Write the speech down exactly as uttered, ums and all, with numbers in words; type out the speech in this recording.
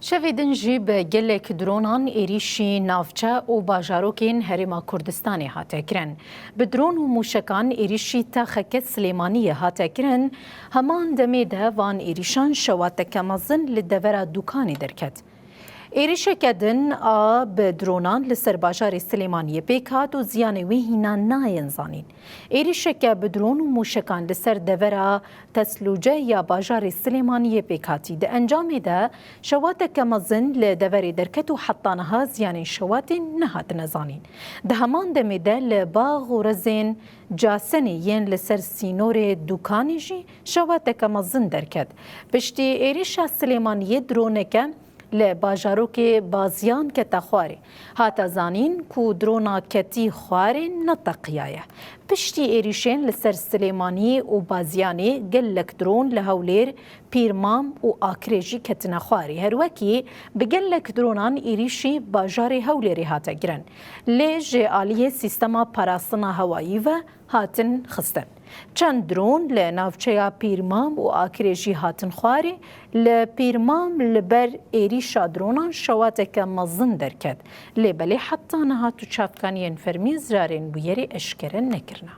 Şevê din jî bi gelek dronan êrîşî navçe û bajarokên Herêma Kurdistanê hate kirin. Bi dron û mûşekan êrîşî taxeke Silêmaniyê hate kirin, heman demê de van êrîşan şewateke mezin li devera Dûkanê derket. Êrîşeke din a bi dronan li ser bajarê Silêmaniyê pêk hat û ziyanê wê hîna nayên zanîn. Êrîşeke bi dron û mûşekan li ser devera Teslûce ya bajarê Silêmaniyê pêk hatî. Di encamê de şewateke mezin li deverê derket û heta niha ziyanên şewatê nehatine zanîn. Di heman demê de li bax û rezên Casenê yên li ser sînorê Dûkanê jî şewateke mezin derket. Piştî êrîşa Silêmaniyê droneke li bajarokê Baziyan kete xwarê. Hate zanîn ku drona ketî xwarê neteqiyaye. Piştî êrîşên li ser Silêmanî û Baziyanê gelek dron li Hewlêr, Pîrmam û Akrê jî ketine xwarê. Her wekî bi gelek dronan êrîşî bajarê Hewlêrê hate kirin. Lê ji aliyê sîstema parastina hewayî ve hatin xistin. Çend dron li navçeya Pîrmam û Akrê jî hatin xwarê. Li Pîrmam li ber êrîşa dronan şewateke mezin derket. Lê belê heta niha tu çavkaniyên fermî zirarên bûyerê eşkere nekirine.